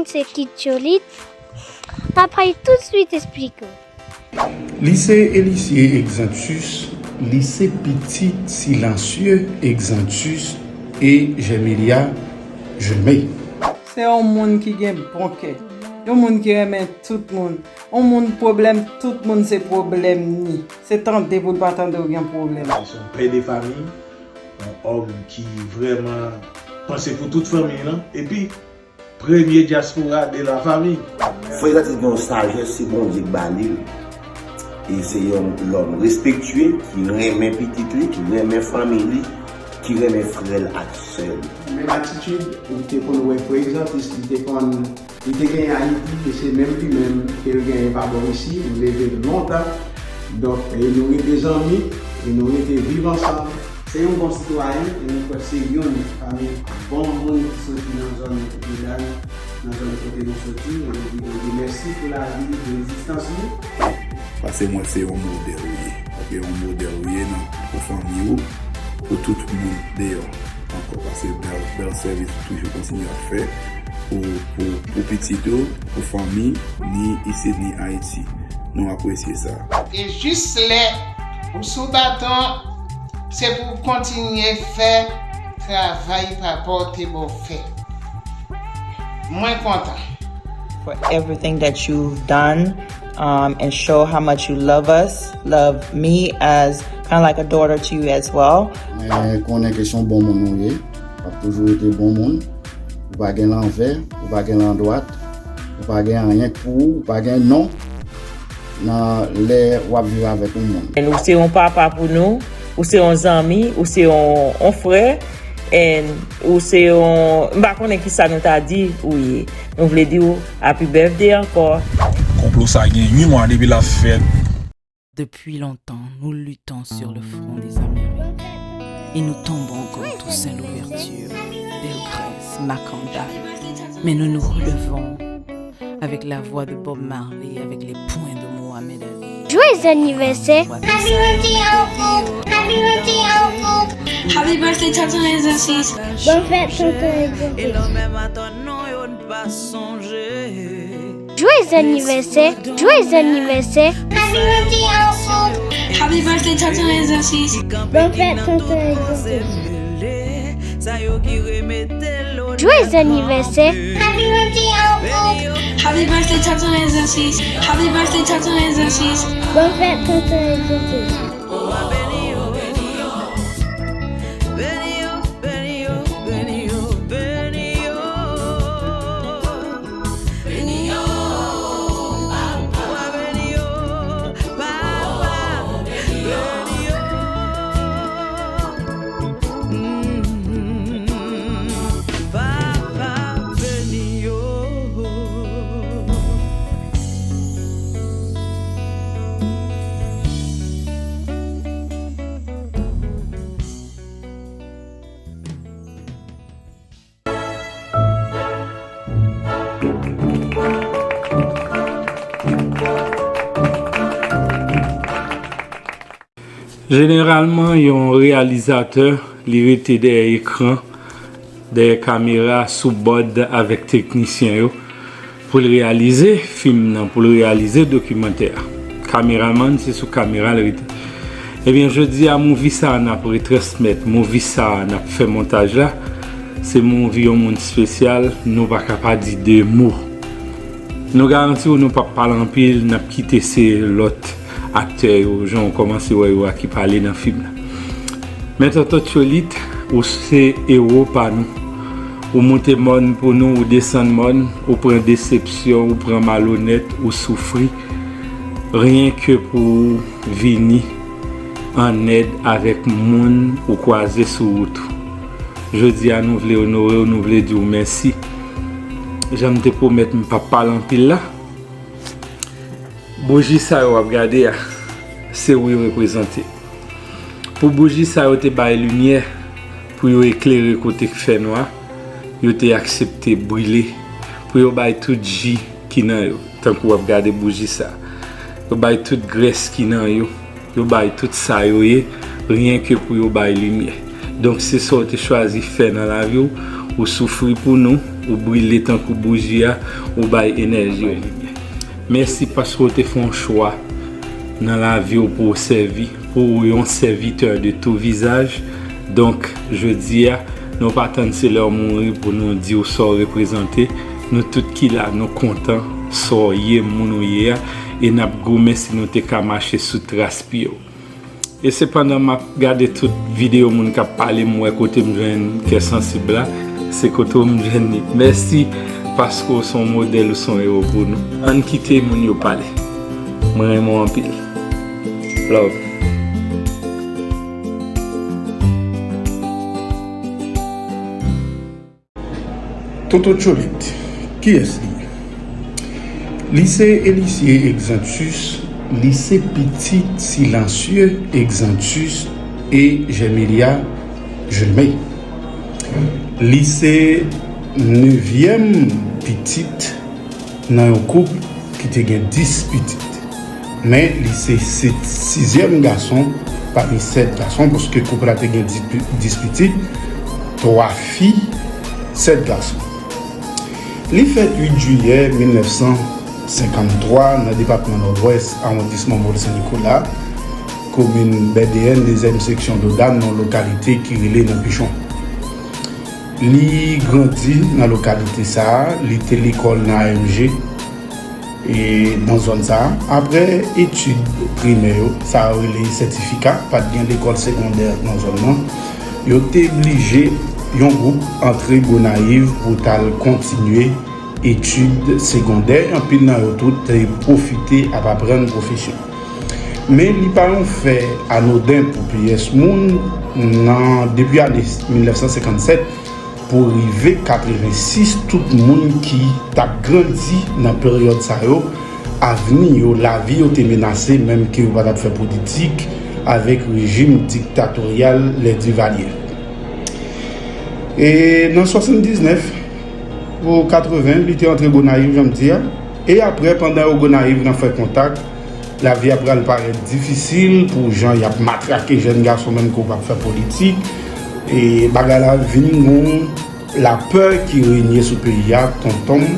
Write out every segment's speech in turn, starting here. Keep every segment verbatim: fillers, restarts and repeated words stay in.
Se Kit Cholit. Apre tout swit esplike w. Lise Elisye Exantus, lise pitit silansye Exantus e Jèmelia Jeme. Se yon moun ki gen bon kè, yon moun ki renmen tout moun, yon moun pwoblèm tout moun se pwoblèm ni. Se tande pou l pa tande w gen pwoblèm. Se yon pè de fanmi, yon òm ki vrèman panse pou tout fanmi lan, epi premye dyaspora de la famille. Frè Exantus gen yon sajès, se Bondye k ba li l. E se yon lòm respektye, ki renmen pitit li, ki renmen fanmi li, ki renmen frè l ak sè l. Menm atitid, ou te konn wè Frè Exantus, li te konn, li te gen Ayiti, e se menm li menm ke l genyen pa bò isi, nou leve lontan. Donk, e nou rete zanmi, e nou rete viv ansanm. Se yon bon sitwayen, e nou kwè se youn pami bon moun ki soti nan zòn Medal, nan zòn kote nou soti, e nou di Bondye mèsi pou lavi, pou egzistans nou. Paske mwen se yon modèl ou ye. Ok, yon modèl ou ye nan, pou fanmi ou, pou tout moun deyò ankò. Paske bèl, bèl sèvis ou toujou kontinye ap fè pou, pou, pou pitit ou, pou fanmi, ni isit, ni Ayiti. Nou apresye sa. E jis lè ou sou baton, se pou w kontinye fè travay papa w te ba w fè. Mwen kontan. For everything that you've done, um, and show how much you love us, love me as kind of like a daughter to you as well. Mwen konnen ke se yon bon moun ou ye, w ap toujou rete bon moun. Ou pa gen lanvè, ou pa gen landwat, ou pa gen anyen k pou ou, ou pa gen non nan lè w ap viv avèk yon moun. And ou se yon papa pou nou, ou se yon zanmi, ou se yon, yon frè, and ou se yon, m pa konnen kisa nou ta di ou ye. Nou vle di w happy birthday ankò. Konplo sa gen uit mwa depi l ap fèt. Depuis longtemps, nous luttons sur le front des Amériques. Et nous tombons comme Toussaint Louverture, Belgrès, Makandal. Mais nous nous relevons avec la voix de Bob Marley, avec les poings de Mohamed Ali. Joyeux anniversaire. Happy birthday, Uncle. Happy birthday, Uncle. Happy birthday, Tonton Exantus. Bonne fête, Tonton Exantus. Joyeux anniversaire, joyeux anniversaire. Happy birthday, Uncle. Happy birthday, Tonton Exantus. Bonne fête, Tonton Exantus. Joyeux anniversaire. Happy birthday, Uncle. Happy birthday, Tonton Exantus. Happy birthday, Tonton Exantus. Bonne fête, Tonton Exantus. Jeneralman, yon reyalizatè, li rete dèyè ekran, dèyè kamera, sou bòd avèk teknisyen yo, pou l reyalize fim nan, pou l reyalize dokimantè a. Kameramann, se sou kamera l rete. Ebyen, jodi a, movie sa a n ap retransmèt, movie sa a n ap fè montaj la, se movie yon moun espesyal, nou pa ka pa di de mo. Nou garanti w, nou p ap pale anpil, n ap kite se lòt aktè yo, jan w kòmanse wè yo a, ki pale nan fim nan. Men Tonton Tcholit, ou se ewo pa nou. Ou moute mòn pou nou, ou desann mòn, ou pran desepsyon, ou pran malonèt, ou soufri. Ryen ke pou w vini an èd avèk moun ou kwaze sou wout ou. Jodi a, nou vle onore w, nou vle di w mèsi. Jan m te pwomèt, m p ap pale anpil la. Bouji sa yo w ap gade a, se ou yo reprezante. Pou bouji sa yo te bay limyè, pou yo eklere kote k fè nwa, yo te aksepte brile, pou yo bay tout ji ki nan yo, tankou w ap gade bouji sa. Yo bay tout grès ki nan yo, yo bay tout sa yo ye, ryen ke pou yo bay limyè. Donk, se sa w te chwazi fè nan lavi w, ou soufri pou nou, ou brile tankou bouji a, ou bay enèji w. Mèsi paske w te fè yon chwa nan lavi w pou w sèvi, pou w yon sèvitè de tou vizaj. Donk, jodi a, nou pa tann se lè w mouri pou nou di w sa w reprezante. Nou tout ki la, nou kontan sa w ye, moun ou ye a, e n ap goumen si nou te ka mache sou tras pye w. E se pandan m ap gade tout videyo moun k ap pale, m wè kote m jwenn kè sansib la, se kote w m jwenn li. Mèsi paske w se yon modèl, ou se yon ewo pou nou. Ann kite moun yo pale. Mwen renmen w anpil. Love. Toto Tcholit, kiyès li ye? Li se Elisye Exantus, li se pitit Silansye Exantus e Jèmilia Julme. Li se nevyèm pitit nan yon koup ki te gen dis pitit. Men li se, se sizyèm gason pami sèt gason, paske koup la te gen dis pi-, dis pitit, twa fi, sèt gason. Li fèt uit jiyè mil nèf san senkanntwa nan depatman Nòdwès, awondisman Mòl Sen Nikola, komin Bèdeyèn, dezyèm seksyon Dodàn, nan yon lokalite ki rele Nan Pichon. Li grandi nan lokalite sa a, li te lekòl nan A M G, e nan zòn sa a. Apre etid primè yo, sa yo rele sètifika, pa t gen lekòl segondè nan zòn nan, yo te blije yon gwoup antre Gonayiv pou t al kontinye etid segondè. Anpil nan yo tou te pwofite ap aprann pwofesyon. Men li pa yon fè anoden pou pyès moun. Nan, depi ane mil nèf san senkannsèt pou rive katrevensis, tout moun ki t ap grandi nan peryòd sa yo, avni yo, lavi yo te menase, menm ke yo pa t ap fè politik avèk rejim diktatoryal lè Divalye. E nan swasanndiznèf pou katreven, li te antre Gonayiv, jan m di a. E apre, pandan yo Gonayiv nan fè kontak, lavi a pral parèt difisil pou jan y ap matrake jèn gason, menm ke w p ap fè politik. E bagay la vin gon lapè ki renye sou peyi a, tonton m,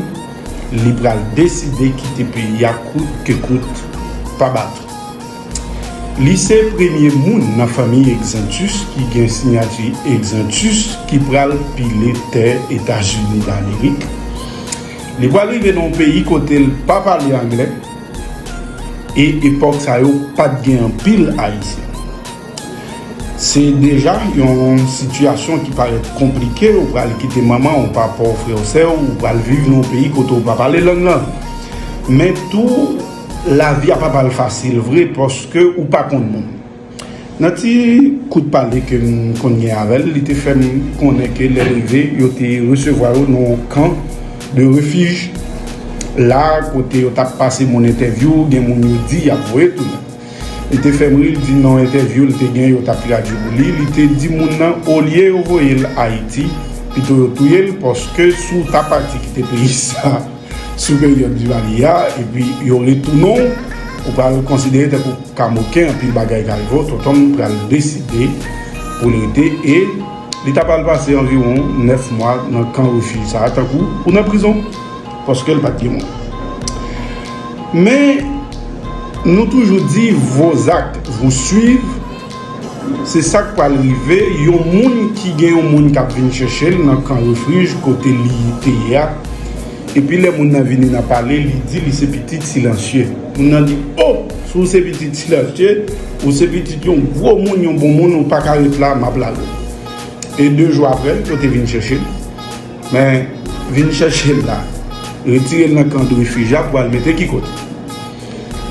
li pral deside kite peyi a kout ke kout, pa bato. Li se premye moun nan fanmi Exantus ki gen siyati Exantus ki pral pile tè Etazini Damerik. Li pral rive nan yon peyi kote l pa pale anglè, e epòk sa yo pa t gen anpil Ayisyen. Se deja yon sitiyasyon ki parèt konplike, ou pral kite manman w, papa w, frè w, sè w, ou pral viv nan yon peyi kote w pa pale lang lan. Men tou, lavi a pa pral fasil vre, paske ou pa konn moun. Nan ti kout pale ke m konn gen avè l, li te fè m konnen ke lè l rive, yo te resevwa yo nan yon kan de refij la, kote yo t ap pase moun entèvyou, gen moun yo di y ap voye tounen. Li te fè m ri, li di nan entèvyou li te gen, yo t ap tradui pou li, li te di moun nan, olye yo voye l Ayiti, pito yo touye l, paske si w ta pati kite peyi sa sou peryòd Divalye a, epi yo retounen w, ou pral konsidere tankou kamoken, anpil bagay ka rive w, tonton m pral deside pou l rete, e li ta pral pase anviwon nèf mwa nan kan refij sa a, tankou ou nan prizon, paske l pa t gen moun. Men, nou toujou di, vos actes vous suivent. Se sa k pral rive, yon moun ki gen yon moun k ap vin chèche l nan kan refij kote li te ye a. Epi lè moun nan vini nan pale, li di li se pitit Silansye. Moun nan di, o, si w se pitit Silansye, ou se pitit yon gwo moun, yon bon moun, ou pa ka ret la, m ap lage w. E de jou apre, yo te vin chèche l. Men, vin chèche l la, retire l nan kan de refij la pou al mete ki kote?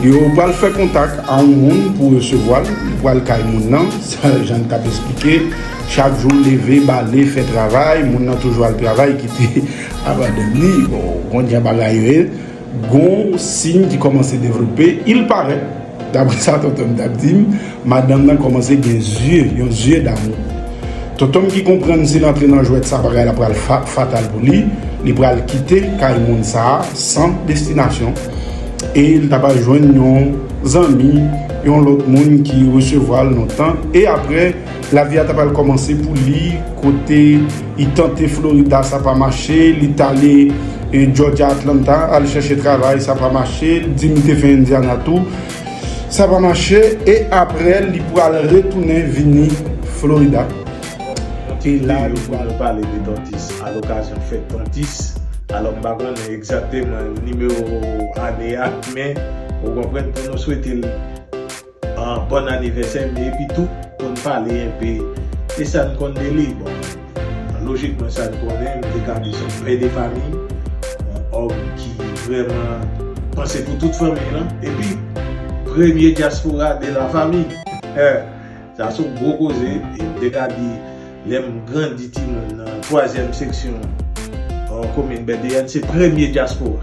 Yo pral fè kontak a yon moun pou resevwa l, li pral kay moun nan, sa jan l t ap esplike, chak jou l leve, bale, fè travay, moun nan toujou al travay, kite abandone li. Bon, ou konn jan bagay yo ye, gon siy ki kòmanse devlope, il paraît, daprè sa tonton m t ap di m, madanm nan kòmanse gen zye, yon zye damou. Tonton m ki konprann si l antre nan jwèt sa, bagay la pral fa-, fatal pou li, li pral kite kay moun sa a san destinasyon, e li ta pral jwenn yon zanmi Yon lòt moun ki resevwa l lontan. E apre, lavi a ta pral kòmanse pou li, kote li tante Florida, sa pa mache, li t ale, e, Georgia, Atlanta, al chèche travay, sa pa mache, li di m li te fè Indiana tou, sa pa mache, e apre, li pral retounen vini Florida. E la, li pral pale de Tontis, a lokazyon fèt Tontis. Alò, m pa konnen egzakteman nimewo ane a, men, ou konprann, pou nou swete l an bòn anivèsè, men epi tou, pou n pale enpe de sa n konn de li. Bon, lojikman, sa n konnen, m te ka di se yon pè de fanmi, yon òm ki vrèman panse pou tout fanmi lan, epi premye dyaspora de la famille. Sa se yon gwo koze, e m te ka di, lè m grandi timoun nan twazyèm seksyon, an komin Bèdeyèn, se premye dyaspora.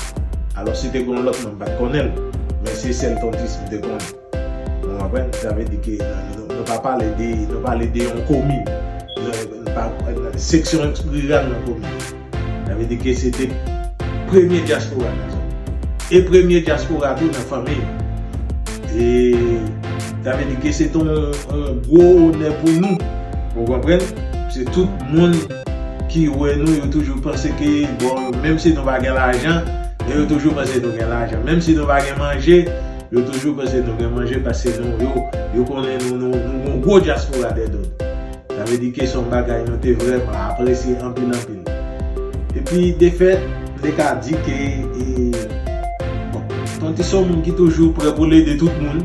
Alò, si te gen yon lòt non, m pa t konnen l, men se sèl Tontis m te konnen. Ou konprann? Sa vle di ke nou, nou, nou pa pale de, nou pale de yon komin. Nou, nou pa, seksyon riral nan komin. Sa vle di ke se te premye dyaspora nan zòn. E premye dyaspora tou nan fanmi. E sa vle di ke se te yon, yon gwo onè pou nou. Ou konprann? Se tout moun ki wè nou, yo toujou panse ke, bon, menm si nou pa gen lajan, men yo toujou panse nou gen lajan. Menm si nou pa gen manje, yo toujou panse nou gen manje, paske nou, yo, yo konnen nou, nou, nou gon gwo dyaspora dèyè do nou. Sa vle di ke se yon bagay nou te vrèman apresye anpil, anpil. Epi, defèt, m te ka di ke, e, bon, Tontis se yon moun ki toujou prè pou l ede tout moun.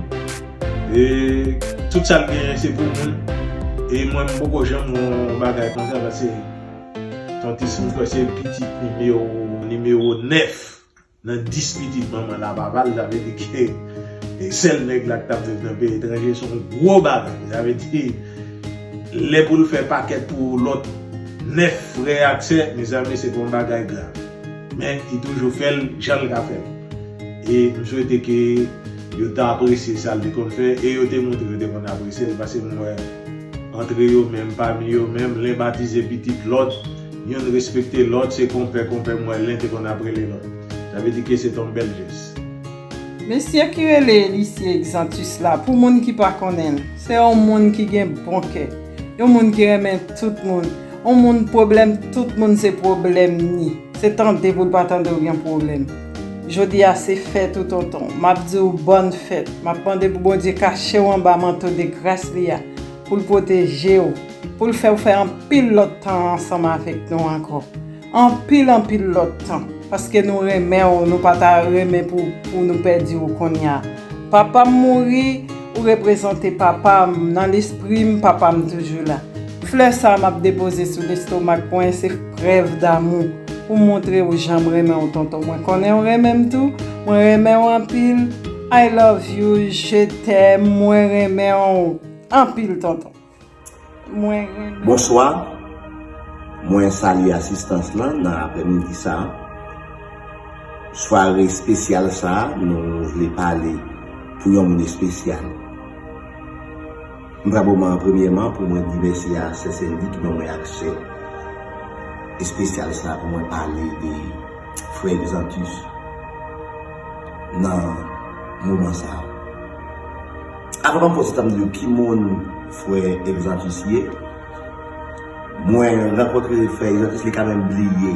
E, tout sa l genyen, se pou moun. E mwen, m poko janm wè yon bagay konsa, paske Tontis, m kwè se pitit nimewo, nimewo nèf nan dis pitit manman l a papa l, sa vle di ke, e, sèl nèg la ki t ap viv nan peyi etranje, se yon gwo bagay. Sa vle di, lè pou l fè pakèt pou lòt nèf frè ak sè, mezanmi, se pa yon bagay grav. Men, li toujou fè l jan l ka fè l. E m swete ke yo te apresye sa l te konn fè, e yo te montre yo te konn apresye l, paske m wè antre yo menm, pami yo menm, len batize pitit lòt, youn respekte lòt, se konpè, konpè m wè len te konn ap rele lòt. Sa vle di ke se te yon bèl jès. Mesye ki rele Elisye Exantus la, pou moun ki pa konnen l, se yon moun ki gen bon kè, yon moun ki renmen tout moun, yon moun pwoblèm tout moun se pwoblèm ni. Se tande pou l pa tande w gen pwoblèm. Jodi a se fèt ou, tonton. M ap di w bòn fèt. M ap mande pou Bondye kache w anba manto de gras li a, pou l pwoteje w, pou l fè w fè anpil lòt tan ansanm avèk nou ankò. Anpil, anpil lòt tan. Paske nou renmen w, nou pa ta renmen pou, pou nou pèdi w kounye a. Papa m mouri, ou reprezante papa m. Nan lespri m, papa m toujou la. Flè sa a m ap depoze sou lestomak mwen, se prèv damou pou m montre w jan m renmen w, tonton. Mwen konnen w renmen m tou. Mwen renmen w anpil. I love you, je t'aime, mwen renmen w anpil, tonton. Mwen renmen. Bonswa. Mwen salye asistans lan nan aprèmidi sa a. Sware espesyal sa a, nou vle pale pou yon moun espesyal. M pran moman an premyèman pou mwen di mèsi a Sè Sendy ki ban mwen aksè espesyal sa a pou mwen pale de frè Exantus nan moman sa a. Avan m fè yon ti tanm di w ki moun frè Exantus ye, mwen rankontre frè Exantus, li kanmenm bliye.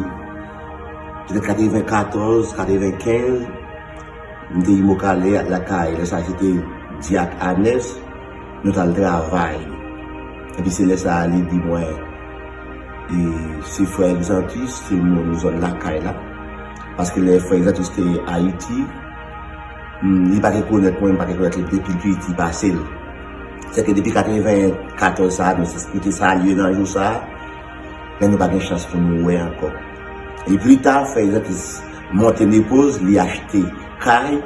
Petèt katrevenkatòz, katrevenkenz, m te Imokale ak lakay, lè sa se te Dyak Anès, nou t al travay. Epi se lè sa a li di mwen, e, se frè Exantus, se moun zòn lakay la. Paske lè frè Exantus te Ayiti, m, li pa rekonèt mwen, m pa rekonèt li depi l piti pase l. Sèke depi katrevenkatòz sa a, nou, nou te salye nan jou sa a, men nou pa gen chans pou nou wè ankò. E pli ta, frè Exantus monte Nepoz, li achte kay,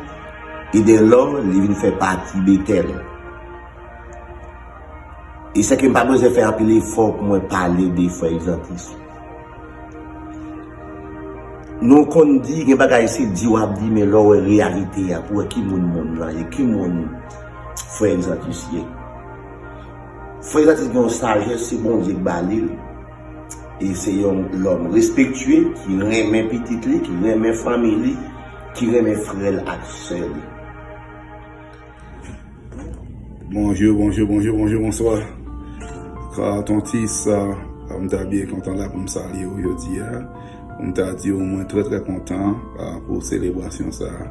e dèlò, li vin fè pati Betèl. E sèke m pa bezwen fè anpil efò pou mwen pale de frè Exantus. Nou konn di, gen bagay se di w ap di, men lè w wè reyalite a, pou wè ki moun moun nan ye, ki moun frè Exantus ye. Frè Exantus gen yon sajès, se Bondye k ba li l. E se yon lòm respektye, ki renmen pitit li, ki renmen fanmi li, ki renmen frè l ak sè li. Bonjou, bonjou, bonjou, bonjou, bonswa. Ka Tontis, ah, m ta byen kontan la pou m salye w jodi a. Pou m ta di w mwen trè, trè kontan, ah, pou selebrasyon sa a.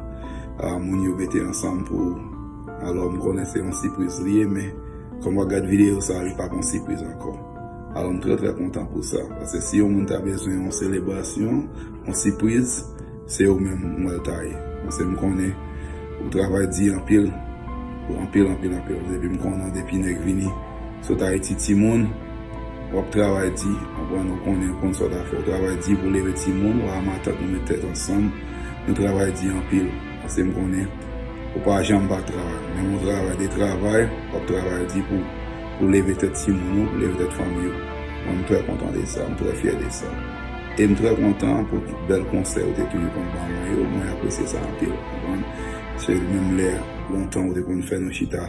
Ah, moun yo mete ansanm pou, alò, m konnen se yon sipriz li ye, men kòm w ap gad videyo sa a, li pa yon sipriz ankò. Alò, m trè, trè kontan pou sa. Paske si yon moun ta bezwen yon selebrasyon, yon sipriz, se ou menm mwen l ta ye. Paske m konnen ou travay di anpil, ou anpil, anpil, anpil. Depi m konnen, depi nèg vini sot Ayiti, timoun, w ap travay di, konprann, ou konnen, ou konn sa w ta fè. Ou travay di pou leve timoun, ou a matant nou met tèt ansanm, nou travay di anpil. Paske m konnen ou pa janm pa travay. Menm ou travay de travay, w ap travay di pou, pou leve tèt timoun ou, pou leve tèt fanmi ou. Mwen, m trè kontan de sa, m trè fyè de sa. E m trè kontan pou tout bèl konsèy ou te toujou konn ban mwen yo, mwen apresye sa anpil, konprann? Se menm lè lontan ou te konn fè nou chita,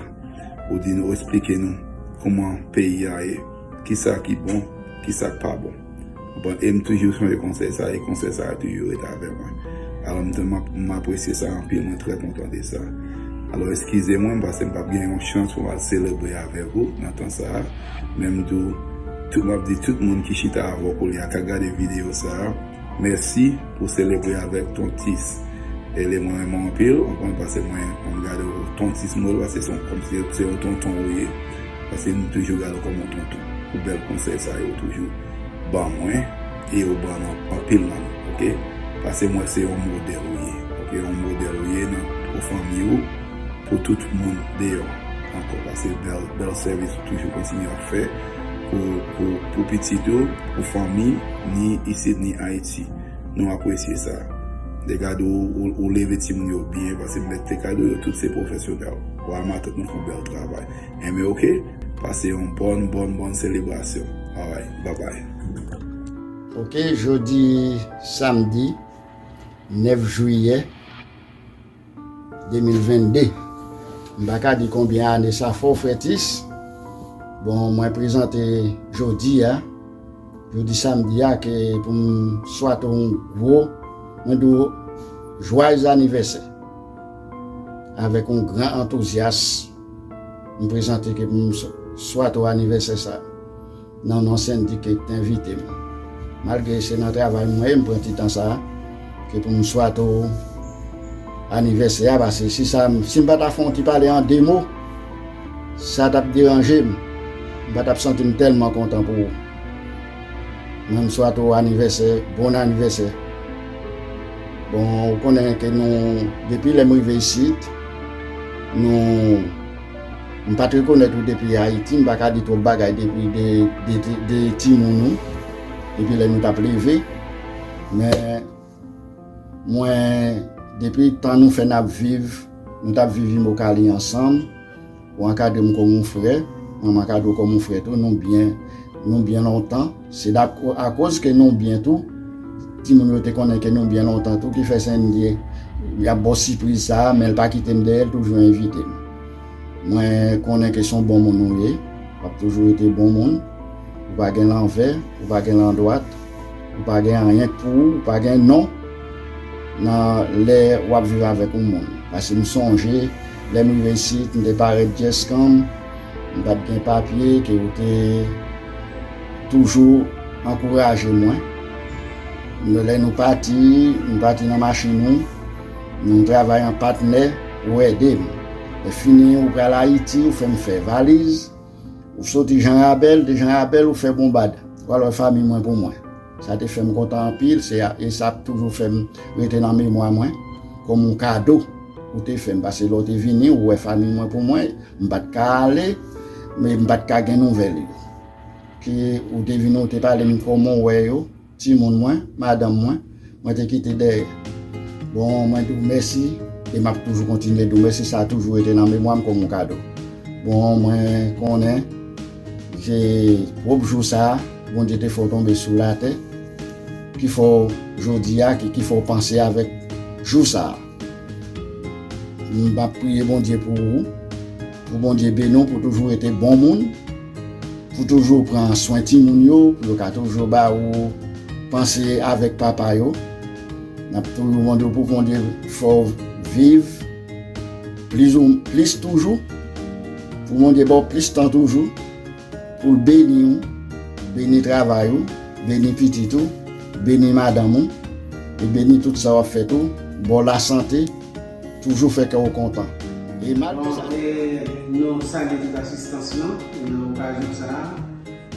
ou di nou, eksplike nou kòman peyi a ye, kisa ki bon, kisa k pa bon. Konprann? E m toujou sonje konsèy sa, e konsèy sa a toujou rete avè mwen. Alò, m, m, m apresye sa anpil, mwen trè kontan de sa. Alò, eskize mwen, paske m p ap gen yon chans pou m al selebre avèk ou nan tan sa a. Men m di w, tout, m ap di tout moun ki chita avè w kounye a, k ap gade videyo sa a, mèsi pou selebre avèk Tontis. E li mwen renmen anpil, konprann, paske mwen, mwen gade w Tontis, mwen, paske se yon, kòmsi se yon tonton ou ye. Paske m toujou gade w kòm yon tonton. Pou bèl konsèy sa yo toujou ban mwen, e yo ban anpil nan nou, oke? Paske mwen se yon modèl ou ye, oke? Yon modèl ou ye nan, pou fanmi ou, pou tout moun deyò ankò. Paske bèl, bèl sèvis ou toujou kontinye ap fè pou, pou, pou pitit ou, pou fanmi, ni isit, ni Ayiti. Nou apresye sa. Te gade ou, ou, ou leve timoun yo byen, paske m mèt te gade yo tout se pwofesyonèl. Ou a matant nou fè yon bèl travay. Enben, oke, pase yon bòn, bòn, bòn selebrasyon. Alright, bye bye. Oke, jodi samdi nèf jiyè de mil vennde. M pa ka di konbyen ane sa fè w, frè Tis. Bon, mwen prezante jodi a, jodi samdi a, ke pou m swate w yon gwo, mwen di w, jwayez anivèsè. Avèk yon gran antouzyas, m prezante ke pou m sw-, swate w anivèsè sa a. Nan non Sendik ke t envite m. Malgre se nan travay mwen ye, m pran ti tan sa a, ke pou m swate w anivèsè a, paske si sa, si m pa ta fè yon ti pale an de mo, sa t ap deranje m. M pa t ap santi m tèlman kontan pou ou. Mwen, m swate w anivèsè, bon anivèsè. Bon, ou konnen ke nou, depi lè m rive isit, nou, m pa t rekonèt ou depi Ayiti, m pa ka di twòp bagay depi de, de, de, de timoun ou, depi lè nou t ap leve. Men, mwen, depi tan nou fè n ap viv, nou t ap viv Imokali ansanm, ou ankadre m kòm yon frè, mwen m ankadre w kòm yon frè tou, nou byen, nou byen lontan. Se dap-, akoz ke nou byen tou, timoun yo te konnen ke nou byen lontan tou, ki fè Sendye, y ap ba w sipriz sa a, men l pa kite m dèyè, l toujou envite m. Mwen konnen ke se yon bon moun ou ye, w ap toujou rete bon moun, ou pa gen lanvè, ou pa gen landwat, ou pa gen anyen k pou ou, ou pa gen non nan lè w ap viv avèk yon moun. Paske m sonje, lè m rive isit, m te parèt djèskanm, m pa t gen papye, ke ou te toujou ankouraje mwen. Nou, lè nou pati, nou pati nan machin ou, nou travay an patnè, ou ede m. Lè fini, ou pral Ayiti, ou fè m fè valiz, ou soti Jan Rabèl, de Jan Rabèl, ou fè Bonbad. Ou al wè fanmi mwen pou mwen. Sa te fè m kontan anpil, se a, e sa ap toujou fè m rete nan memwa mwen, kòm yon kado ou te fè m. Paske lè w te vini, ou wè fanmi mwen pou mwen, m pa t ka ale, men m pa t ka gen nouvèl yo. Ke ou te vini, ou te pale m kòman w wè yo, timoun mwen, madanm mwen, mwen te kite dèyè. Bon, mwen di w mèsi, e m ap toujou kontinye di w mèsi, sa a toujou rete nan memwa m kòm yon kado. Bon, mwen konnen, se pwòp jou sa a, Bondye te fè w tonbe sou latè, ki fè w jodi a, ki, ki fè w panse avèk jou sa a. M ap priye Bondye pou ou, pou Bondye beni w, pou toujou rete bon moun, pou toujou pran swen timoun yo, pou yo ka toujou ba ou panse avèk papa yo. N ap toujou mande w pou Bondye fè w viv plis ou, plis toujou, Pou Bondye ba w plis tan toujou, pou l beni w, beni travay ou, beni pitit ou, beni madanm ou, e beni tout sa w ap fè tou, ba w lasante, toujou fè kè w kontan. E malgre sa. Bon, e, nou salye tout asistans lan nan okazyon sa a.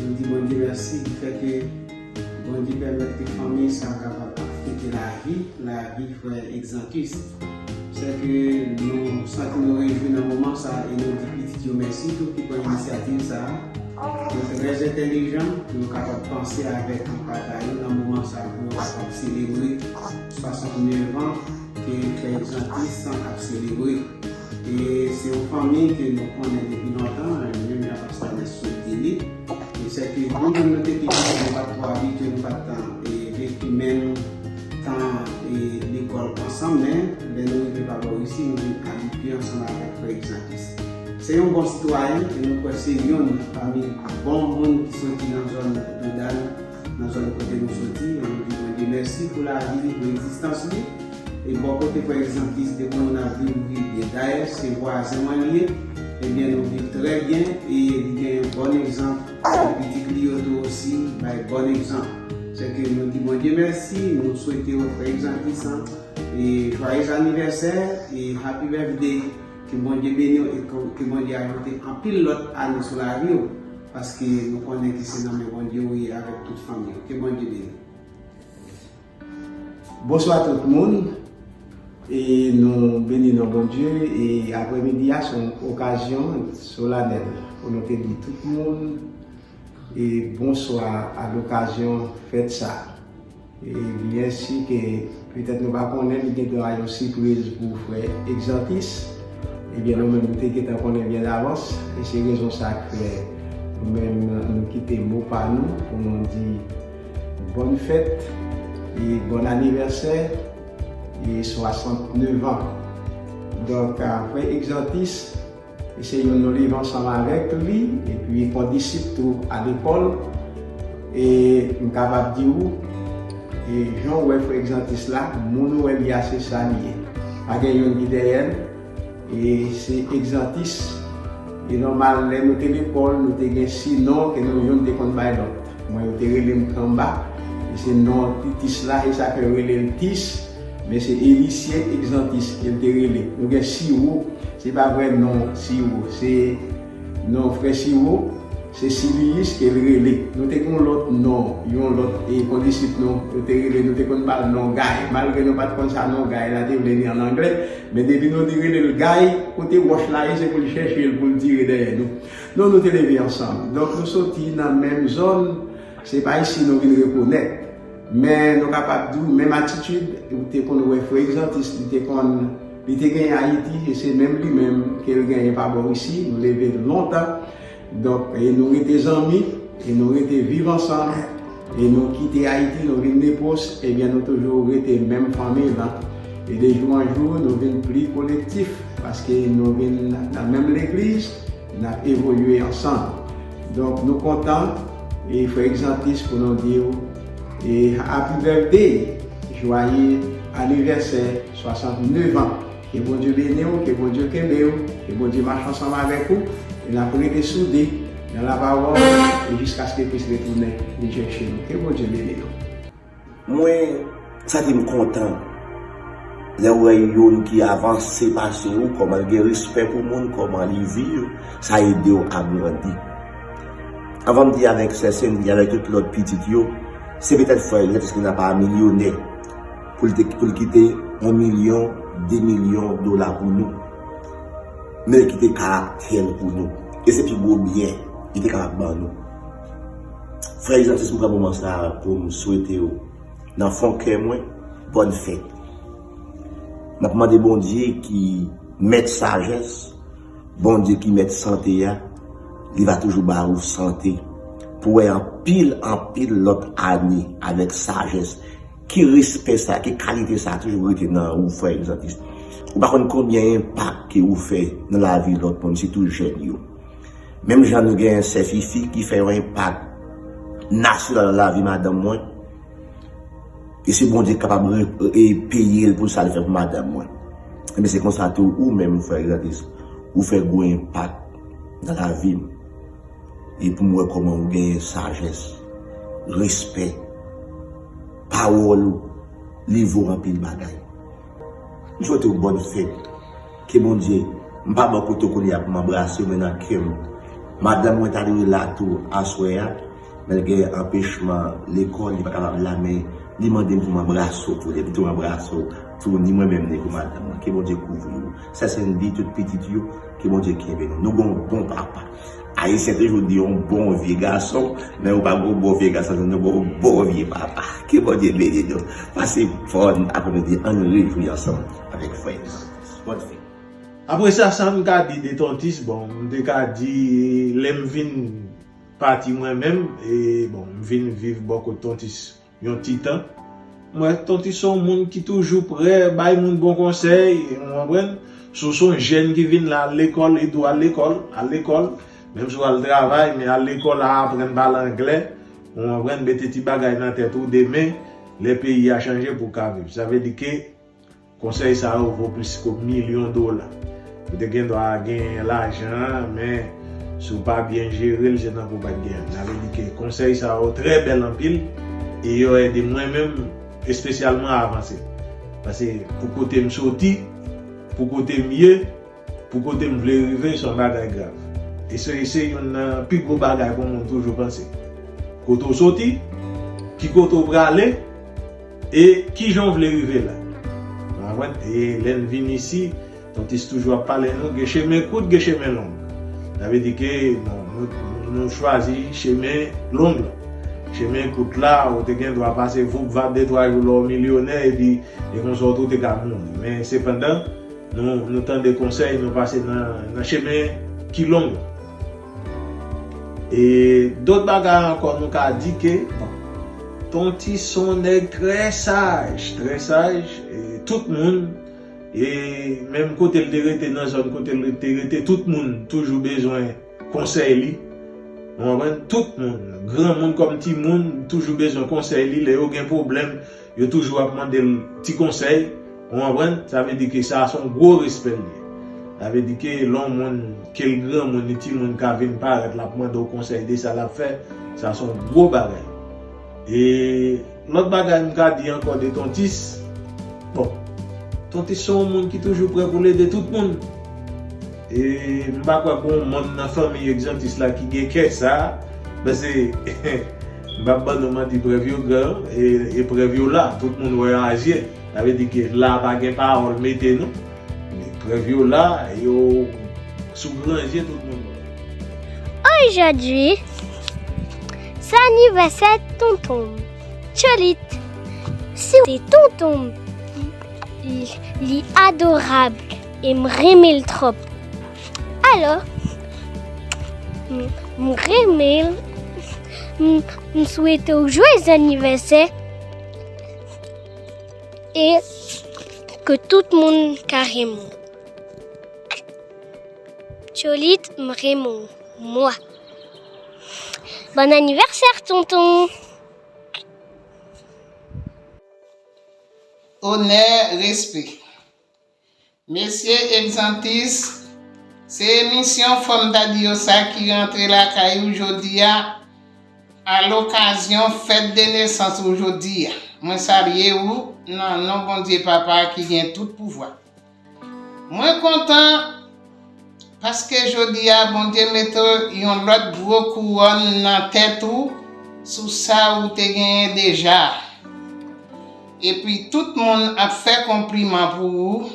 Nou di Bondye mèsi di fè ke Bondye pèmèt ke fanmi sa a kapab ap fete lavi, lavi frè Exantus. Sè ke nou santi nou rejwi nan moman sa a e nou di pitit yo mèsi tou ki pran inisyativ sa a. Yo trè entèlijan, yo kapab panse avèk papa yo nan moman sa a pou yo kapab selebre swasantnèf an ke frè Exantus ap selebre. E se yon fanmi ke nou konnen depi lontan, menm jan pastè Ernest sot di li. E sèke nou menm nou te piti, nou pa t twò abitye, nou pa t, e, veki menm tan, e, lekòl ansanm, men lè nou rive pa bò isi, nou vin abitye ansanm avèk frè Exantus. Se yon bon sitwayen, e nou kwè se youn pami bon moun ki soti nan zòn Dodal, nan zòn kote nou soti, e nou di Bondye mèsi pou lavi li, pou egzistans li. E bò kote frè Exantus, depi nou ap viv, nou viv byen. Dayè, se vwazen mwen li ye. Ebyen, nou viv trè byen e li gen bon egzanp. E pitit li yo tou osi bay bon egzanp. Sèke nou di Bondye mèsi, nou swete w frè Exantus, e joyeux anniversaire e happy birthday. Ke Bondye beni w e ke, ke Bondye ajoute anpil lòt ane sou lavi w. Paske nou konnen ke se nan men Bondye ou ye avèk tout fanmi w. Ke Bondye beni w. Bonswa tout moun. E nou beni non Bondye. E aprèmidi a se yon okazyon solanèl pou nou te di tout moun e bonswa a lokazyon fèt sa. E byen si ke petèt nou pa konnen, li gen dwa yon sipriz pou frè Exantus. Ebyen nou menm nou te gentan konnen byen davans. E se rezon sa k fè nou menm nou kite mo pa nou pou nou di bòn fèt e bòn anivèsè e swasantnèf an. Donk, a, frè Exantus, e se youn nou leve ansanm avèk li, epi kondisip tou a lekòl. E m kapab di w, e jan w wè frè Exantus la, moun ou wè li a, se sa li ye. Pa gen youn ki dèyè l. E se Exantus. E nòmal, lè nou te lekòl, nou te gen sinon ke nou youn te konn bay lòt. Mwen, yo te rele m Kanba. E se non Titis la, e sa fè yo rele l Tis. Men se Elisye Exantus ke l te rele. Nou gen Siwo. Se pa vrè non Siwo. Se non frè Siwo. Se Siliyis ke l rele. Nou te gen yon lòt non, yon lòt, e, kondisip nou, yo te rele, nou te konn ba l non Gay. Malgre nou pa t konn sa non Gay la te vle di an anglè, men depi nou te rele l Gay, kote wòch la ye, se pou l chèche l, pou l tire dèyè nou. Non, nou te leve ansanm. Donk, nou soti nan menm zòn, se pa isi nou vin rekonèt. Men nou kapab di w, menm atitid, ou te konn wè frè Exantus, li te konn, li te genyen Ayiti, e se menm li menm ke l genyen pa bò isi, nou leve lontan. Donk, e nou rete zanmi, e nou rete viv ansanm, e nou kite Ayiti, nou vin Nèpòs, ebyen, nou toujou rete menm fanmi lan. E de jou an jou, nou vin pli kolektif, paske nou vin nan menm legliz, n ap evolye ansanm. Donk, nou kontan, e frè Exantus, pou nou di w, e happy birthday, jwaye anivèsè swasantnèf an. Ke Bondye beni w, ke Bondye kenbe w, ke Bondye mache ansanm avèk ou, e n ap rete soude nan lapawòl, e jiskaske Kris retounen vin chèche nou. Ke Bondye beni nou. Mwen santi m kontan lè w wè youn ki avanse pase w, kòman l gen respè pou moun, kòman li viv, sa ede w a grandi. Anvan m di avèk sè Sendy, avèk tout lòt pitit yo, se petèt frè Exantus ki nan pa milyonè pou l te, pou l kite yon milyon, de milyon dola pou nou. Men l kite karaktè l pou nou. E se pi gwo byen li te kapab ban nou. Frè Exantus, m pran moman sa a pou m swete w nan fon kè mwen, bòn fèt. M ap mande Bondye ki mèt sajès, Bondye ki mèt sante a, li va toujou ba ou sante pou wè anpil, anpil lòt ane avèk sajès. Ki respè sa, ki kalite sa toujou rete nan ou, frè Exantus. Ou pa konn konbyen enpak ke ou fè nan lavi lòt moun, sitou jèn yo. Menm jan nou gen sè Fifi ki fè yon enpak nasyonal nan lavi madanm mwen, e se Bondye k kapab re-, e peye l pou sa l fè pou madanm mwen. Ebyen, se konsa tou ou menm, frè Exantus, ou fè gwo enpak nan lavi m. E pou m wè kòman ou genyen sajès, respè, pawòl ou, li vo anpil bagay. M swete w bòn fèt. Ke Bondye, m pa bò kote w kounye a pou m anbrase w, men nan kè m. Madanm mwen ta dwe la tou aswè a, men l gen anpechman lekòl, li pa kapab la, men li mande m pou m anbrase w tou. Li envite w anbrase w tou, ni mwen menm, ni pou madanm mwen. Ke Bondye kouvri w. Sè Sendy, tout pitit yo, ke Bondye kenbe nou. Nou gen yon bon papa. Ayisyen toujou di yon bon vye gason, men ou pa gen yon bon vye gason, nou gen yon bon vye papa. Ke Bondye beni nou. Pase bòn aprèmidi, ann rejwi ansanm avèk frè yo. Bòn fèt. Apre sa, sa m ka di de Tontis, bon, m te ka di lè m vin pati mwen menm, e bon, m vin viv bò kot Tontis yon ti tan. M wè Tontis se yon moun ki toujou prè bay moun bon konsèy, ou konprann? Si w se yon jèn ki vin la, al lekòl, ede w al lekòl, al lekòl. Menm si w al travay, men al lekòl, al aprann pale anglè, ou konprann? Mete ti bagay nan tèt ou, demen, lè peyi a chanje pou w ka viv. Sa vle di ke konsèy sa yo vo plis ke milyon dola. Ou te gen dwa genyen lajan an, men si w pa byen jere l, se tankou w pa t genyen l. Sa vle di ke konsèy sa yo trè bèl anpil e yo ede mwen menm espesyalman avanse. Paske pou kote m soti, pou kote m ye, pou kote m vle rive, se yon bagay grav. E se, se youn nan pi gwo bagay pou moun toujou panse. Kote w soti, ki kote w prale, e kijan w vle rive la. Ou konprann? E lè n vin isi, Tontis toujou ap pale nou, gen chemen kout, gen chemen long. Sa vle di ke, bon, nou, nou chwazi chemen long la. Chemen kout la, ou te gen dwa pase voup vap de twa jou lè w milyonè, epi e konsa w tou te ka mouri. Men sepandan, nou, nou tande konsèy, nou pase nan, nan chemen ki long. E dòt bagay ankò, nou ka di ke, bon, Tontis se yon nèg trè saj, trè saj, e tout moun, e menm kote l te rete, nan zòn kote l te rete, tout moun toujou bezwen konsèy li. Ou konprann? Tout moun, granmoun kòm timoun, toujou bezwen konsèy li. Lè yo gen pwoblèm, yo toujou ap mande l ti konsèy. Ou konprann? Sa vle di ke sa se yon gwo respè l ye. Sa vle di ke lè yon moun, ke l granmoun, li timoun ka vin parèt, l ap mande w konsèy de sa l ap fè, sa se yon gwo bagay. E lòt bagay m ka di ankò de Tontis, bon, Tontis se yon moun ki toujou prè pou l ede tout moun. E m pa kwè gen yon manm nan fanmi Egzantis la ki gen kè sa, paske m p ap ban nou manti, prèv yo gran, e, e prèv yo la, tout moun wè yo a zye. Sa vle di ke la pa gen pawòl mete non. Men prèv yo la, yo sou gran zye tout moun wè. Aujourd'hui, c'est anniversaire tonton Cholit. Si c'est tonton, li, li adorab e m renmen l twòp. Alò, m, m renmen l, m, m swete w joyeux anniversaire. E ke tout moun ka renmen w. Cholit, m renmen w. Mwa. Bon anivèsè, tonton. Onè, respè. Mesye Egzantis, se emisyon Fò m ta di yo sa ki rantre lakay ou jodi a, a lokazyon fèt de nesans ou jodi a. Mwen salye ou nan non Bondye Papa ki gen tout pouvwa. Mwen kontan paske jodi a Bondye mete yon lòt gwo kouwòn nan tèt ou sou sa ou te genyen deja. Epi tout moun ap fè konpliman pou ou,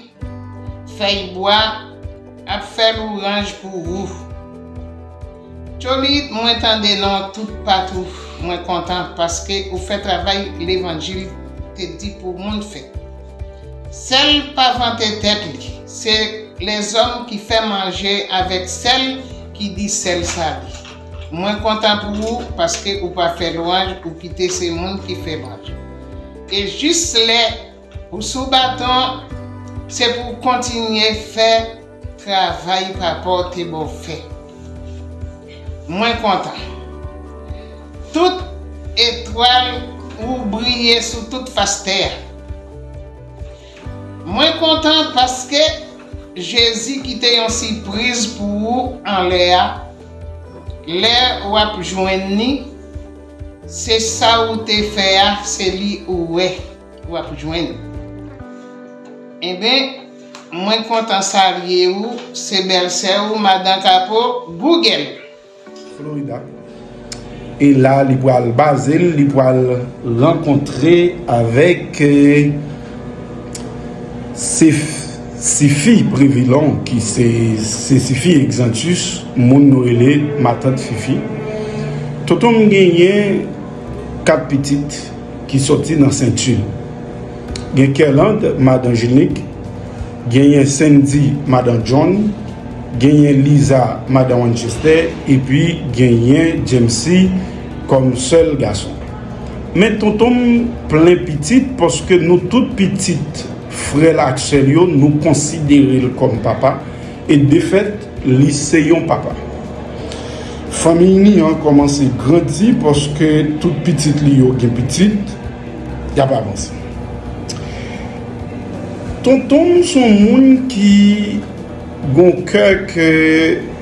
fèy bwa ap fè lwanj pou ou. Cholit, mwen tande non toupatou, mwen kontan paske ou fè travay levanjil te di pou moun fè. Sèl pa vante tèt li, se lèzòm ki fè manje avèk sèl ki di sèl sali. Mwen kontan pou ou paske ou pa fè lwanj, ou kite se moun ki fè lwanj. E jis lè ou sou baton, se pou w kontinye fè travay papa w te ba w fè. Mwen kontan. Tout etwal ou briye sou tout fas tè a. Mwen kontan paske Jezi kite yon sipriz pou ou anlè a. Lè w ap jwenn li, se sa ou te fè a, se li ou wè w ap jwenn. Enben, mwen kontan salye ou, se bèlsè ou, Madan Kapo, Google. Florida. E la, li pral baze l, li pral rankontre avèk, eh, Sif-, Sifi Previlon, ki se, se Sifi Exantus, moun nou rele Matant Fifi. Tonton m genyen kat pitit ki sòti nan Senti. Gen Kerlande, madan Jilnik, genyen Sandy, madan John, genyen Liza, madan Winchester, epi genyen Jamesy kòm sèl gason. Men tonton m plen pitit, paske nou tout pitit, frè l ak sè l yo, nou konsidere l kòm papa, e defèt, li se yon papa. Fanmiy li an kòmanse grandi, paske tout pitit li yo gen pitit, y ap avanse. Tonton m se yon moun ki gon kè ke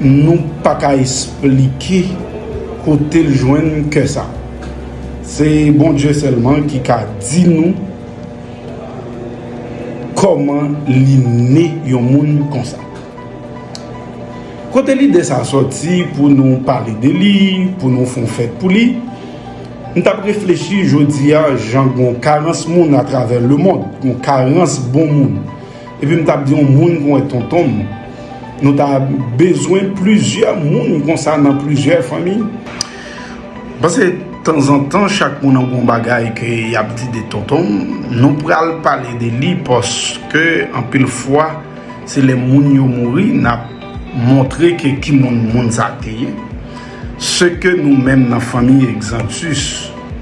nou pa ka esplike kote l jwenn kè sa. Se Bondye sèlman ki ka di nou kòman li ne yon moun konsa. Kote lide sa sòti pou nou pale de li, pou nou fè yon fèt pou li? M t ap reflechi jodi a, jan gon karans moun atravè lemonn, gon karans bon moun. Epi m t ap di yon moun kon wè tonton m, nou ta bezwen plizyè moun konsa nan plizyè fanmi. Paske tanzantan, chak moun an gon bagay ke y ap di de tonton m, nou pral pale de li paske anpil fwa, se lè moun yo mouri, n ap montre ke ki moun moun sa te ye. Se ke nou menm nan fanmi Exantus,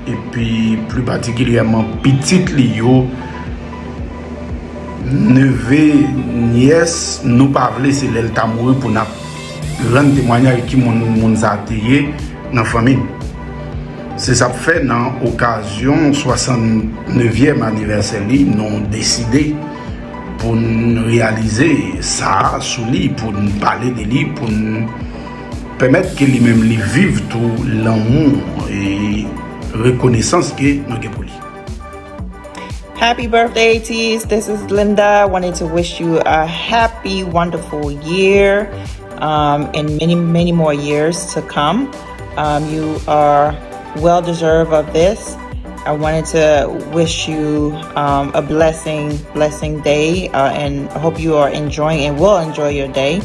epi pli patikilyèman pitit li yo, neve, nyès, nou pa vle se lè l ta mouri pou n ap rann temwayaj ki moun moun sa te ye nan fanmi n. Se sa k fè nan okazyon swasannnevyèm anivèsè li, nou deside pou n reyalize sa sou li, pou n pale de li, pou n pèmèt ke li menm li viv tou lanmou e rekonesans ke nou gen pou li. Happy birthday, Tis. This is Linda. I wanted to wish you a happy, wonderful year, um, and many, many more years to come. Um, you are well deserved of this. I wanted to wish you, um, a blessing, blessing day, uh, and I hope you are enjoying and will enjoy your day.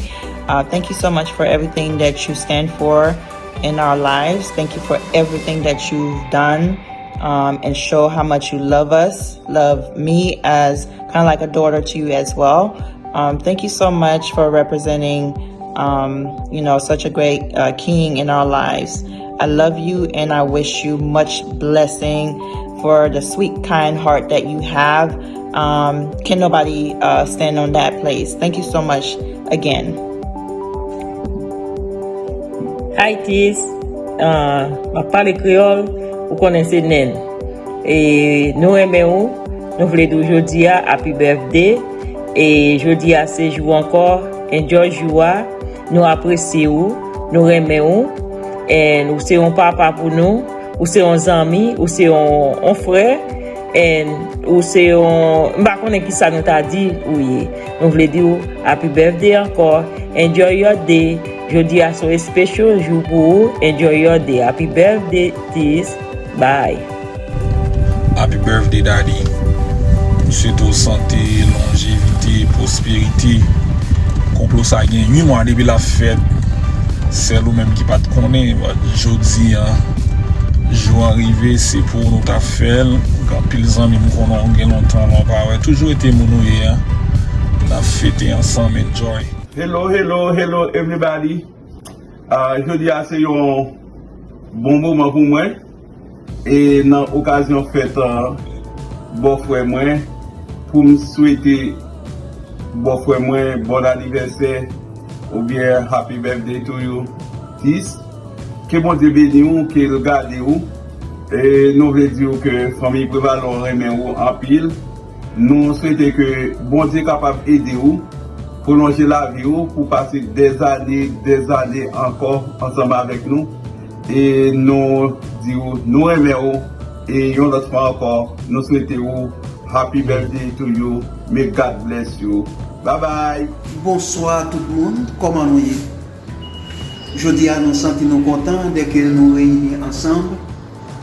Uh, thank you so much for everything that you stand for in our lives. Thank you for everything that you've done, um, and show how much you love us, love me as kind of like a daughter to you as well. Um, thank you so much for representing, um, you know, such a great, uh, king in our lives. I love you and I wish you much blessing for the sweet, kind heart that you have. Um, can nobody, uh, stand on that place? Thank you so much again. Hi Tis, uh, m ap pale kreyòl, ou konnen se Nen. E nou renmen ou, nou vle di w jodi a happy birthday. E jodi a se jou ankò, enjoy jou a, nou apresye ou, nou renmen ou. And ou se yon papa pou nou, ou se yon zanmi, ou se yon, yon frè. And ou se yon, m pa konnen kisa nou ta di ou ye. Nou vle di w happy birthday ankò. Enjoy your day. Jodi a se yon special jou pou ou. Enjoy your day. Happy birthday, Tis. Bye. Happy birthday, Daddy. M swete w sante, lonjevite, pwosperite. Konplo sa gen uit mwa depi l ap fèt. Sèl ou menm ki pa t konnen, but jodi a, jou an rive, se pou ou nou t ap fè l. Gen anpil zanmi m konnen w gen lontan lè w pa wè. Toujou rete moun ou ye a. N ap fete ansanm, enjoy. Hello, hello, hello everybody. Ah, jodi a se yon bon moman pou mwen. E nan okazyon fèt ah, bòfrè mwen, pou m swete bòfrè mwen bon anivèsè oubyen happy birthday to you, Tis. Ke Bondye beni w, ke l gade w. E nou vle di w ke fanmi Prevalon renmen w anpil. Nou swete ke Bondye kapab ede w pwolonje lavi w pou pase dèzane, dèzane ankò ansanm avèk nou. E nou di w nou renmen w. E yon lòt fwa ankò, nou swete w happy birthday to you. May God bless you. Bye bye. Bonswa tout moun, kòman nou ye? Jodi a nou santi nou kontan dèke nou reyini ansanm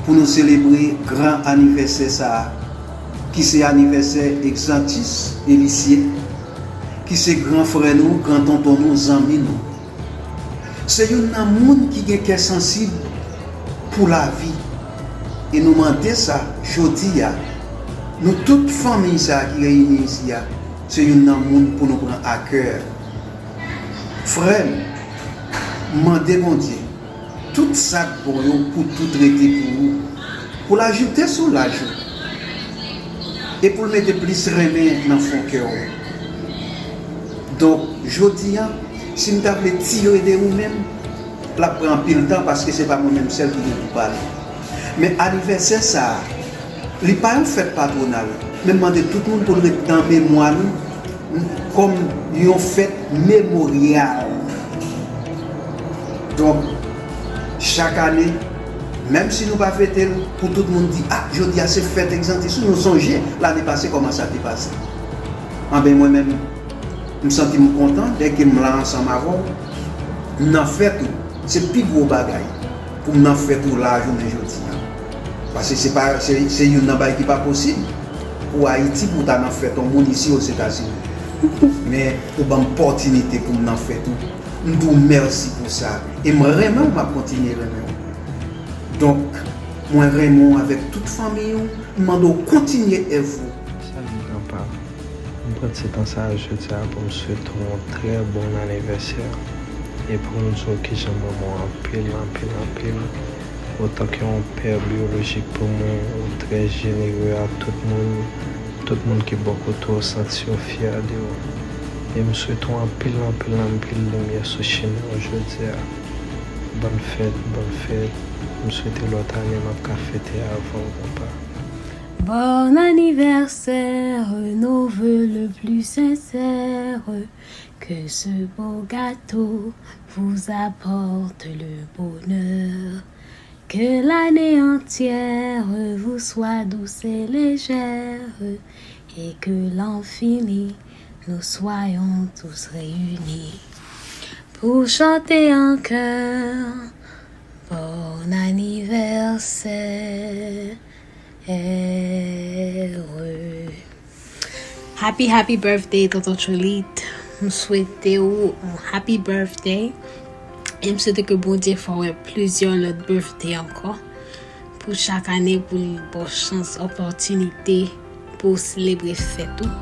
pou nou selebre gran anivèsè sa a, ki se anivèsè Exantus Elicier, ki se gran frè nou, gran tonton nou, zanmi nou. Se youn nan moun ki gen kè sansib pou lavi. E nou mande sa jodi a, nou tout fanmi sa a ki reyini isi a, se youn nan moun pou nou pran a kè. Frè m, mande Bondye tout sa k bon yo pou tout rete pou ou, pou l ajoute sou laj ou, e pou l mete plis renmen nan fon kè w. Donk, jodi a, si m ta vle tire de ou menm, l ap pran anpil tan paske se pa mwen menm sèl ki gen pou pale. Men anivèsè sa a, li pa yon fèt patwonal, men m mande tout moun pou l ret nan memwa nou kòm yon fèt memoryal. Donk, chak ane, menm si nou pa fete l, pou tout moun di, "Ah, jodi a se fèt Exantus," nou sonje lane pase kòman sa te pase. Anben, mwen menm, m santi m kontan dèke m la ansanm avè w. M nan fèt ou. Se pi gwo bagay pou m nan fèt ou la jounen jodi a. Paske se pa, se, se youn nan bagay ki pa posib pou Ayiti, pou w ta nan fèt yon moun isi Ozetazini. Men ou ban m pòtinite pou m nan fèt ou. M di w mèsi pou sa. E m renmen w, m ap kontinye renmen w. Donk, mwen renmen w avèk tout fanmi w. M mande w kontinye èv ou. Salut, Granpa. M pran ti tan sa a jodi a pou m swete w yon trè bon anivèsè e pou m di w kijan m renmen w anpil, anpil, anpil. Otan ke yon pè biyolojik pou mwen, ou trè jenere a tout moun. Tout moun ki bò kote w santi yo fyè de ou. E m swete w anpil, anpil, anpil limyè sou chimen w jodi a. Bòn fèt, bòn fèt. M swete lòt ane m ap ka fete avè w, Granpa. Bon anniversaire, nos vœux le plus sincère, que ce beau gâteau vous apporte le bonheur, que l'année entière vous soit douce et légère, et que l'an fini, nous soyons tous réunis pour chanter en chœur, bon anniversaire. Happy, happy birthday, Tonton Tcholit. M swete w yon happy birthday. E m swete ke Bondye fè w wè plizyè lòt birthday ankò. Pou chak ane, pou l ba w chans, opòtinite pou w selebre fèt ou.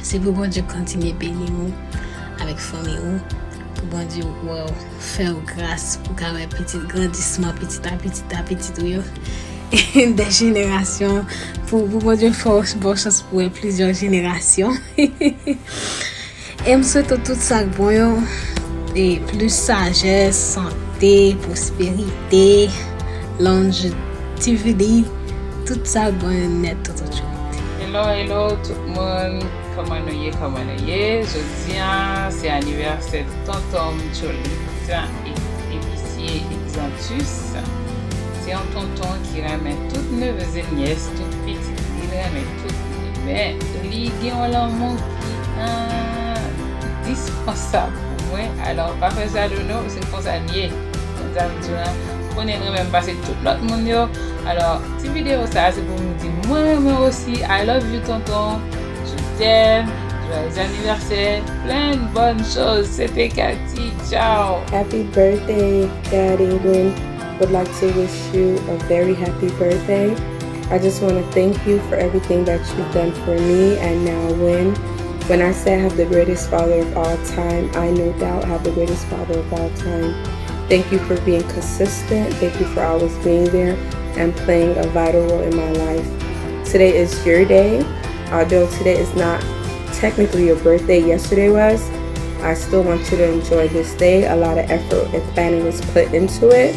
Se pou Bondye kontinye beni w avèk fanmi w. Pou Bondye wè w, fè w gras pou w ka wè pitit, grandisman pitit a pitit a pitit ou yo. Dè jenerasyon, pou, pou Bondye fè w, ba w chans pou wè plizyè jenerasyon. E m swete w tout sa k bon yo, e plis sajès, sante, pwosperite, longevity, tout sa k bon yo nèt, Tonton Tcholit. Hello, hello, tout moun. Kòman nou ye? Kòman nou ye? Jodi a, se anivèsè tonton m Tcholit, e, Episye Exantus. Se yon tonton ki renmen tout neve e nyès, tout pitit li, li renmen tout li. Men, li gen yon lanmou ki, ah, dispansab pou mwen. Alò, pa fè jalo non, se konsa l ye. Konsa m di w la, konnen l renmen m pase tout lòt moun yo. Alò, ti videyo sa a, se pou m di mwen renmen w osi. I love you, tonton. Je t'aime. Joyeux anniversaire. Plein de bonnes choses. C'était Cathy. Ciao. Happy birthday, Dad England. Would like to wish you a very happy birthday. I just want to thank you for everything that you've done for me and now Win. When I say I have the greatest father of all time, I no doubt have the greatest father of all time. Thank you for being consistent. Thank you for always being there and playing a vital role in my life. Today is your day. Although today is not technically your birthday, yesterday was, I still want you to enjoy this day. A lot of effort and planning was put into it.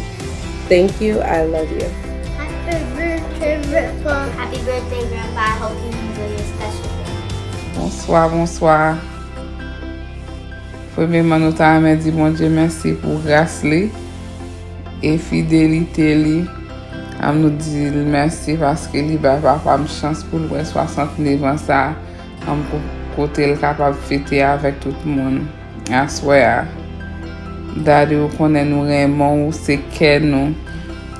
Thank you. I love you. Happy birthday, Grandpa. Happy birthday, Grandpa. I hope you enjoy your special day. Bonswa, bonswa. Premyeman, nou ta renmen di Bondye mèsi pou gras li e fidelite li. Am, nou di l mèsi paske li bay papa m chans pou l wè swasantnev an sa, am, ko-, kote l kapab fete avèk tout moun aswè a. Daddy, ou konnen nou renmen w, ou se kè nou.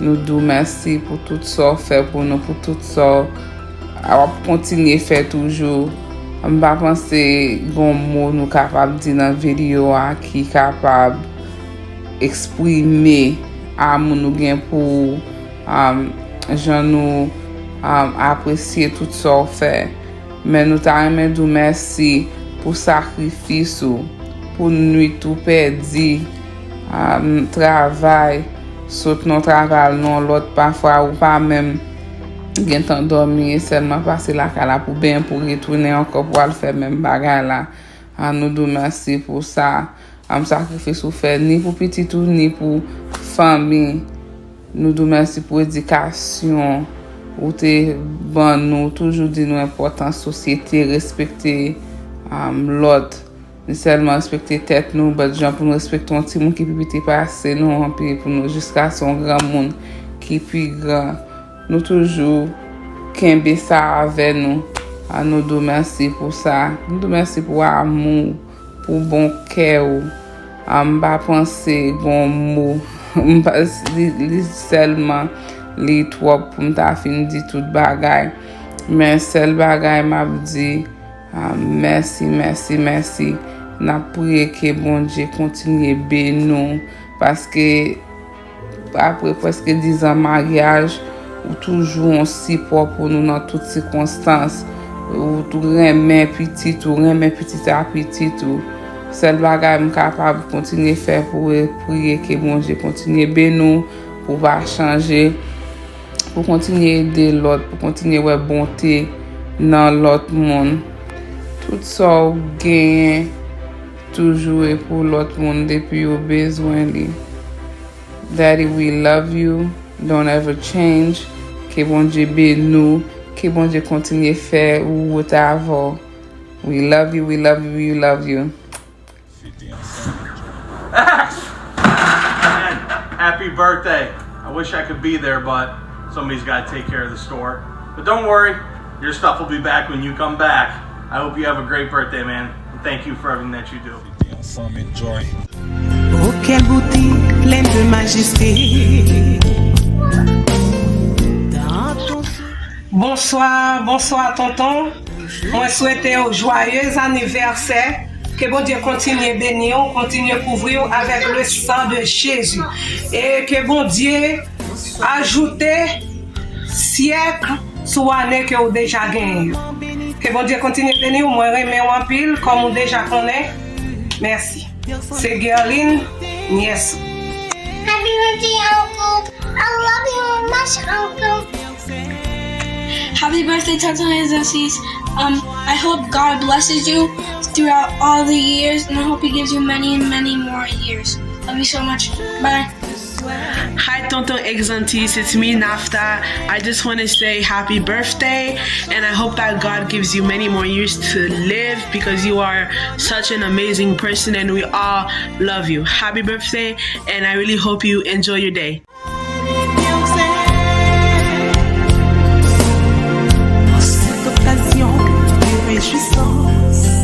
Nou di w mèsi pou tout sa w fè pou nou, pou tout sa w ap kontinye fè toujou. M pa panse gon mo nou kapab di nan videyo a ki kapab eksprime amou nou gen pou ou, um, jan nou, um, apresye tout sa w fè. Men nou ta renmen di w mèsi pou sakrifis ou, pou nwit ou pèdi, um, travay, sot nan yon travay al nan yon lòt, pafwa ou pa menm gentan dòmi, e sèlman pase lakay la pou benyen, pou retounen ankò pou al fè menm bagay la. An, nou di w mèsi pou sa, am, sakrifis ou fè, ni pou pitit ou, ni pou fanmi. Nou di w mèsi pou edikasyon ou te ban nou, toujou di nou enpòtans sosyete, respekte, am, lòt. Ni sèlman respekte tèt nou, but jan pou nou respekte yon timoun ki pi piti pase nou, anpi pou nou jiskaske yon granmoun ki pi gran. Nou toujou kenbe sa avè nou. An, nou di w mèsi pou sa. Nou di w mèsi pou amou, pou bon kè w. An, m pa panse gon mo. M pa, li, li sèlman, li twòp pou m ta fin di tout bagay. Men sèl bagay m ap di, ah, mèsi, mèsi, mèsi. N ap priye ke Bondye kontinye beni w, paske apre prèske diz an maryaj, ou toujou yon sipò pou nou nan tout sikonstans. Ou tou renmen pitit ou, renmen pitit a pitit ou. Sèl bagay m kapab kontinye fè pou ou, e priye ke Bondye kontinye beni w, pou w pa chanje, pou w kontinye ede lòt, pou w kontinye wè bonte nan lòt moun. Tout sa w genyen toujou e pou lòt moun depi yo bezwen li. Daddy, we love you. Don't ever change. Ke Bondye beni w. Ke Bondye kontinye fè wout avè w. We love you, we love you, we love you. Fête ensemble. Man, happy birthday. I wish I could be there, but somebody's got to take care of the store. But don't worry, your stuff will be back when you come back. I hope you have a great birthday, man. And thank you for everything that you do. Fête ensemble, enjoy. Oh, quelle beauté, pleine de majesté. Dans ton Bonswa, bonswa tonton. Mwen swete w joyeux anniversaire. Ke Bondye kontinye beni w, kontinye kouvri w avèk le sang de Jésus. E ke Bondye ajoute syèk sou ane ke w deja genyen yo. Ke Bondye kontinye beni w. Mwen renmen w anpil, kòm ou deja konnen. Mèsi. Se Guerline, nyès ou. Happy birthday, Uncle. I love you much, Uncle. Happy birthday, Tonton Exercise. Um, I hope God blesses you throughout all the years, and I hope He gives you many, many more years. Love you so much. Bye. Hi, Tonton Exantis. It's me, Nafta. I just want to say happy birthday, and I hope that God gives you many more years to live because you are such an amazing person, and we all love you. Happy birthday, and I really hope you enjoy your day. En cette occasion de réjouissance.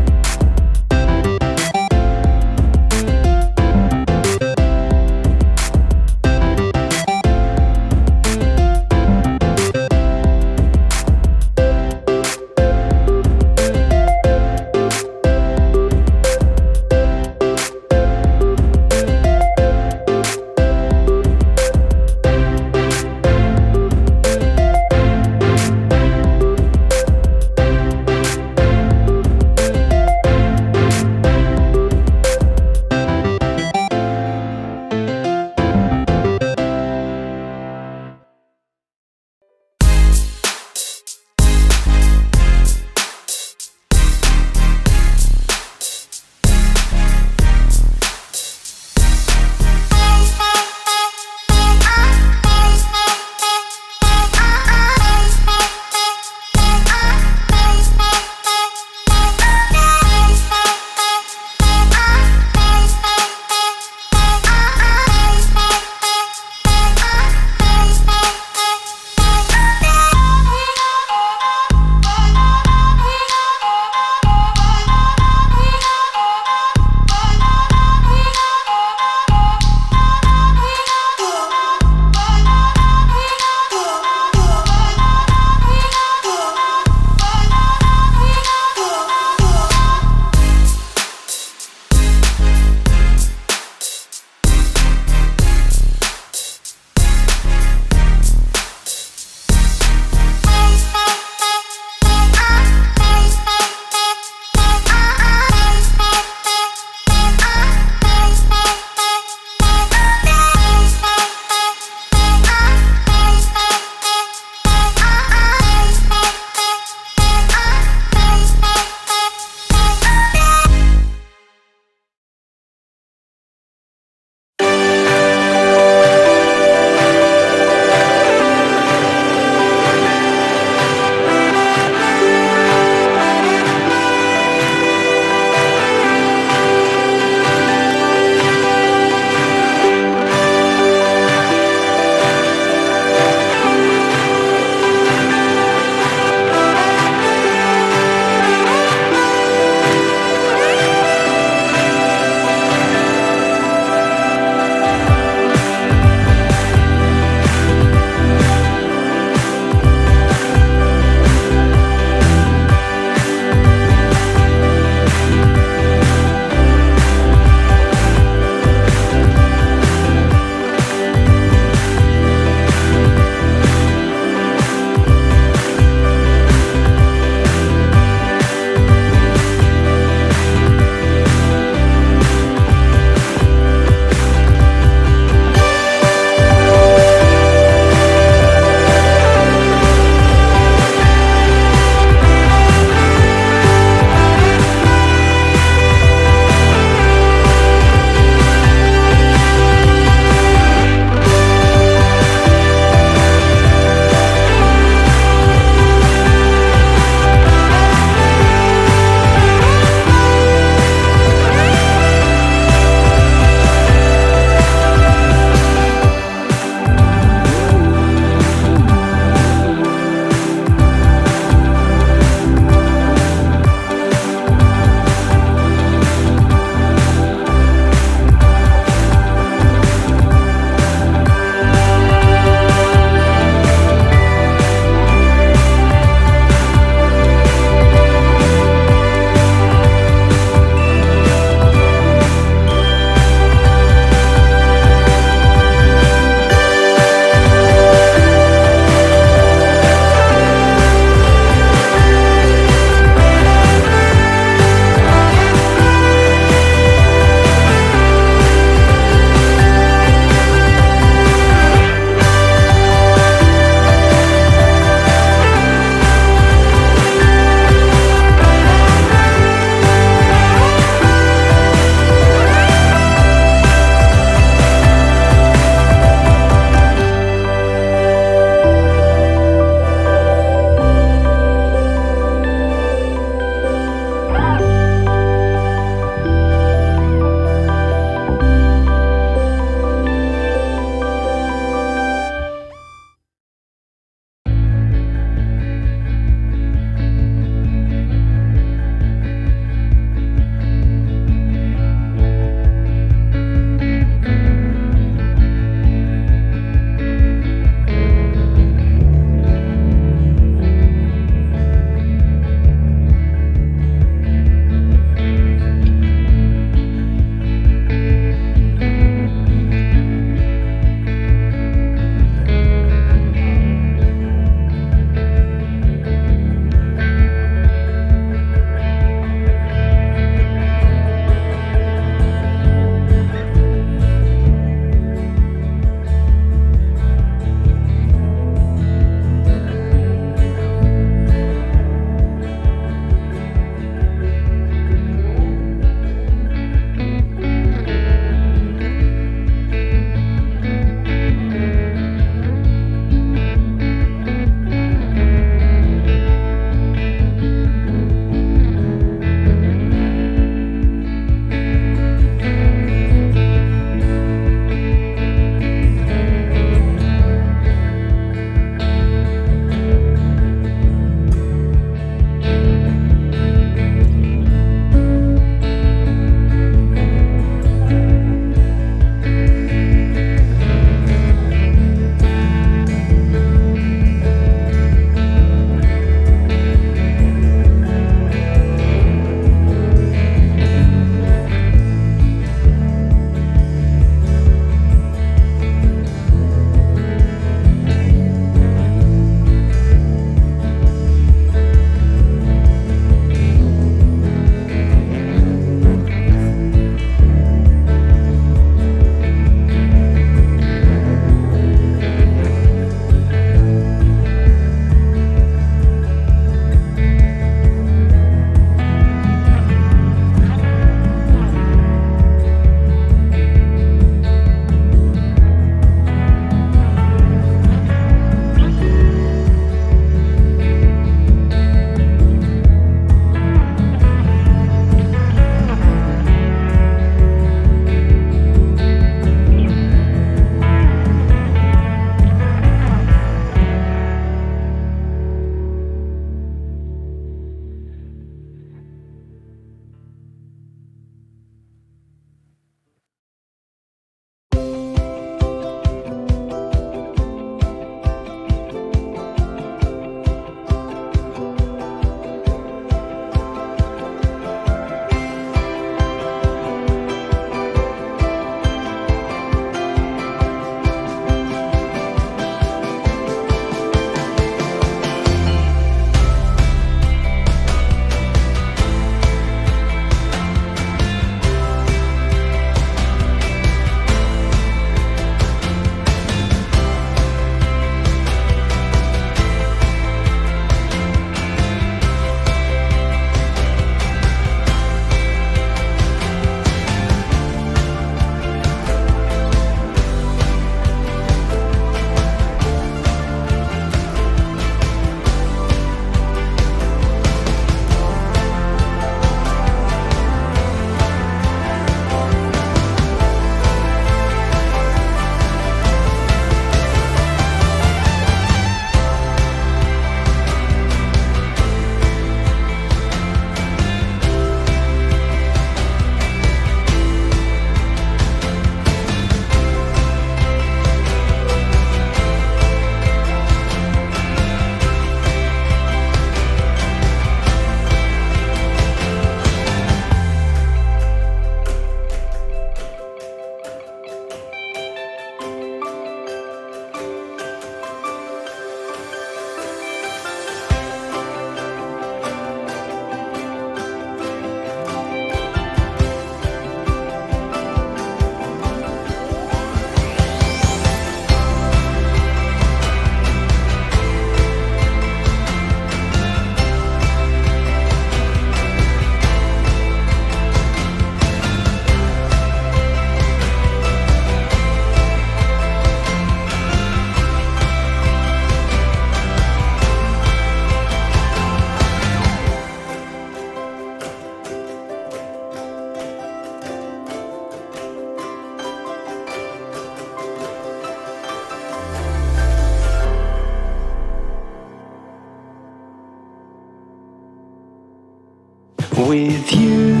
With you,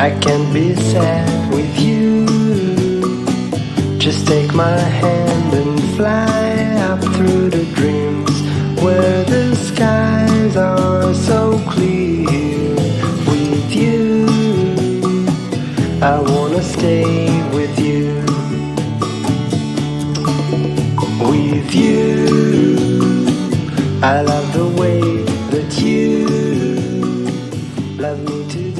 I can't be sad with you. Just take my hand and fly up through the dreams where the skies are so clear. With you, I wanna stay with you. With you, I love the way that you love me today.